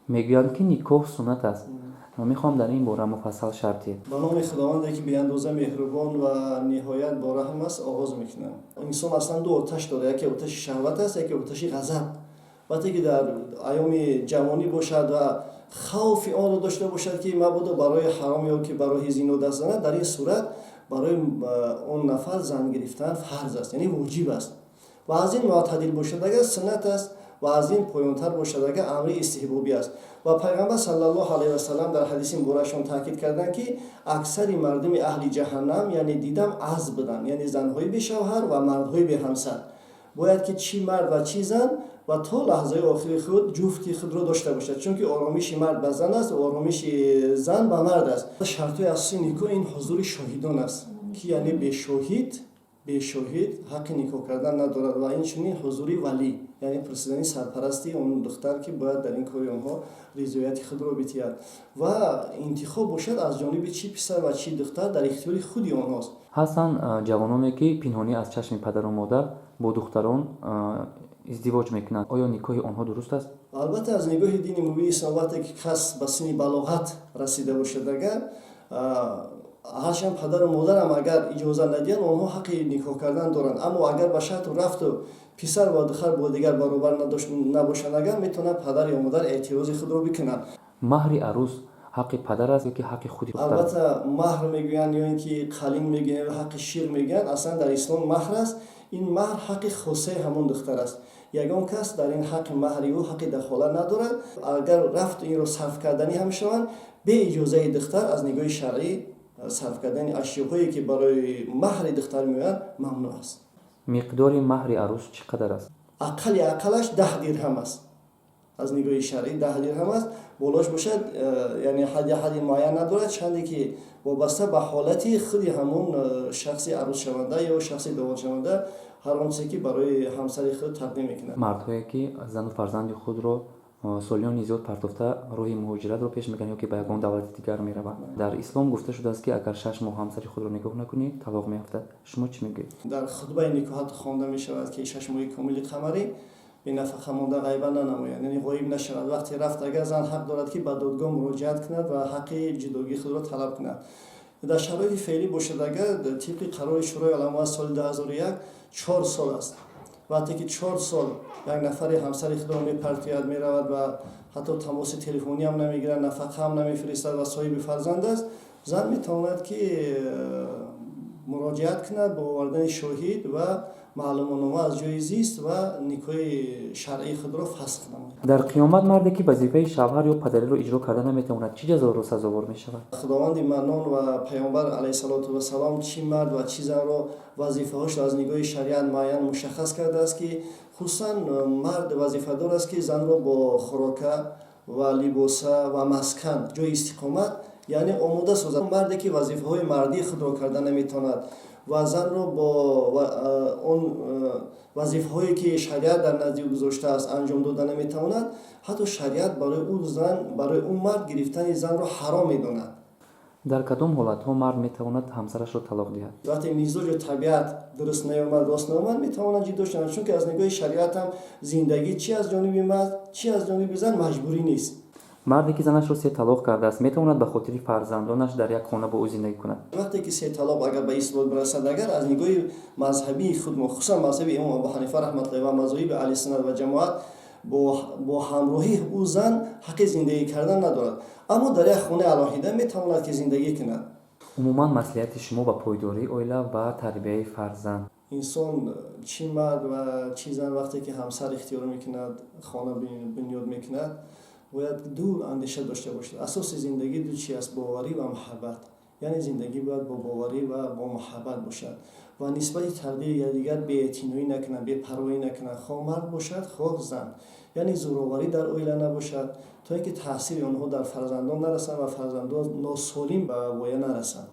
Мегӯянд, ки никоҳ суннат аст. Мехоҳам дар ин бора муфассал шарҳ диҳед. Ба номи Худованде, ки беандоза меҳрубон ва ниҳоят бораҳм аст, оғоз мекунам. Инсон аслан ду оташ дорад: яке оташи шаҳват аст, яке оташи ғазаб. Вақте ки дар айёми ҷавонӣ бошад ва хавфи онро дошта бошад, ки мабодо барои ҳаром ё ки барои зино даст занад, дар ин сурат барои он нафар зан гирифтан фарз аст, яъне воҷиб аст. Ва аз ин мӯътадил бошад агар, суннат аст, ва аз ин поёнтар бошад агар, амри истиҳбобӣ аст. Ва Пайғамбар саллаллоҳу алайҳи васалам дар ҳадиси муборакшон таъкид карданд, ки аксари мардуми аҳли ҷаҳаннам, яъне дидам, аз буданд, яъне занҳои бешавҳар ва мардҳои беҳамсар. Бояд ки чӣ мард ва чӣ зан ва то лаҳзаи охири худ ҷуфти худро дошта бошад, чунки оромиши мард ба зан аст ва оромиши зан ба мард аст. Шартҳои асосии никоҳ ин ҳузури шоҳидон аст, ки яъне бешоҳид ҳаққи никоҳ кардан надорад, ва инчунин ҳузури валӣ, яъне пурсидани сарпарасти он духтар, ки бояд дар ин кори онҳо ризояти худро бидиҳад. Ва интихоб бошад аз ҷониби чӣ писар ва чӣ духтар дар ихтиёри худи онҳост. Ҳастанд ҷавононе, ки пинҳонӣ аз чашми падару модар бо духтарон издивоҷ мекунанд. Оё никоҳи онҳо дуруст аст? Албатта, аз нигоҳи дини мубини ислом, вақте ки кас ба синни балоғат расида бошад агар, ҳарчанд падару модарам агар иҷоза надиҳанд, онҳо ҳаққи никоҳ кардан доранд. Аммо агар ба шарту рафту писар ва духтар бо дигар баробар набошанд агар, метавонад падар ё модар эътирози худро бикунанд. Маҳри арӯс ҳаққи падар аст ё ки ҳаққи худи духтар аст? Албатта, маҳр мегӯянд ё ин ки қалин мегӯянд ё ҳаққи шир мегӯянд, аслан дар ислом маҳр аст. Ин маҳр ҳаққи хосаи ҳамон духтар аст. Ягон кас дар ин ҳаққи маҳри ӯ ҳаққи дахолат надорад. Агар рафту инро сарф карданӣ ҳам шаванд, бе иҷозаи духтар, аз нигоҳи шаръӣ сарф кардани ашёҳое, ки барои маҳри духтар меоянд, мамнӯъ аст. Миқдори маҳри арӯс чӣ қадар аст? Ақалли ақаллаш 10 дирҳам аст. Аз нигоҳи шаръӣ 10 дирҳам аст, болош бошад, яъне ҳадди муайян надорад, чанде ки вобаста ба ҳолати худи ҳамон шахси арӯсшаванда ё шахси домодшаванда, ҳар он чизе, ки барои ҳамсари худ тақдим мекунад. Мардҳое, ки зану фарзанди худро солиёни зиёд партофта, роҳи муҳоҷиратро пеш мекунанд ё ки ба ягон давлати дигар мераванд. Дар ислом гуфта шудааст, ки агар 6 моҳ ҳамсари худро нигоҳ накунӣ, талоқ меафтад. Шумо чӣ мегӯед? Дар хутбаи никоҳ ҳатто хонда мешавад, ки 6 моҳи комили қамарӣ бенафақа монда ғайбат нанамояд, яъне ғоиб нашавад. Вақте рафт агар, зан ҳақ дорад, ки ба додгоҳ муроҷиат кунад ва ҳаққи ҷудогии худро талаб кунад. Дар шароити феълӣ бошад агар, тибқи қарори Шӯрои уламо аз соли 2001, 4 сол аст. Вақте ки 4 сол як нафари ҳамсари худро мепартояд, меравад ва ҳатто тамоси телефониам намегирад, нафақаам намефиристад ва соҳиби фарзанд аст, зан метавонад, ки муроҷиат кунад бо овардани шоҳид ва маълумотнома аз ҷои зист ва никоҳи шаръии худро фасх намояд. Дар қиёмат марде, ки вазифаи шавҳар ё падариро иҷро карда наметавонад, чӣ ҷазоро сазовор мешавад? Худованди Маннон ва Паёмбар алайҳиссалоту вассалом чӣ мард ва чӣ занро вазифаҳошро аз нигоҳи шариат муайян мушаххас кардааст, ки хусусан мард вазифадор аст, ки занро бо хӯрока ва либоса ва маскан, ҷои истиқомат, яъне омода созад. Марде, ки вазифаҳои мардии худро карда наметавонад ва занро бо он вазифаҳое, ки шариат дар назди ӯ гузоштааст, анҷом дода наметавонад, ҳатто шариат барои ӯ зан, барои ӯ мард гирифтани занро ҳаром медонад. Дар кадом ҳолатҳо мард метавонад ҳамсарашро талоқ диҳад? Вақте мизоҷу табиат дуруст наёмад, рост наомад, метавонад ҷудо шаванд, чунки аз нигоҳи шариат ҳам зиндагӣ чи аз ҷониби мард, чи аз ҷониби зан маҷбурӣ нест. Марде, ки занашро се талоқ кардааст, метавонад ба хотири фарзандонаш дар як хона бо ӯ зиндагӣ кунад? Вақте ки се талоқ агар ба исбот бирасад агар, аз нигоҳи мазҳабии худ мо, хусусан мазҳаби имом Абу Ҳанифа раҳматуллоҳ ва мазоҳиби аҳли суннат ва ҷамоат, бо ҳамроҳии ӯ зан ҳаққи зиндагӣ кардан надорад, аммо дар як хонаи алоҳида метавонад, ки зиндагӣ кунад. Умуман, маслиҳати шумо ба пойдории оила ва тарбияи фарзанд? Инсон, чӣ мард ва чӣ зан, вақте ки ҳамсар ихтиёр мекунад, хона бунёд мекунад, бояд дур андеша дошта бошад. Асоси зиндагӣ ду чи аст: боварӣ ва муҳаббат. Яъне зиндагӣ бояд бо боварӣ ва бо муҳаббат бошад ва нисбати тақдири якдигар беэътиноӣ накунанд, бепарвоӣ накунанд, хоҳ мард бошад, хоҳ зан. Яъне зӯроварӣ дар оила набошад, то ин ки таъсири онҳо дар фарзандон нарасанд ва фарзандон носолим ба воя нарасанд.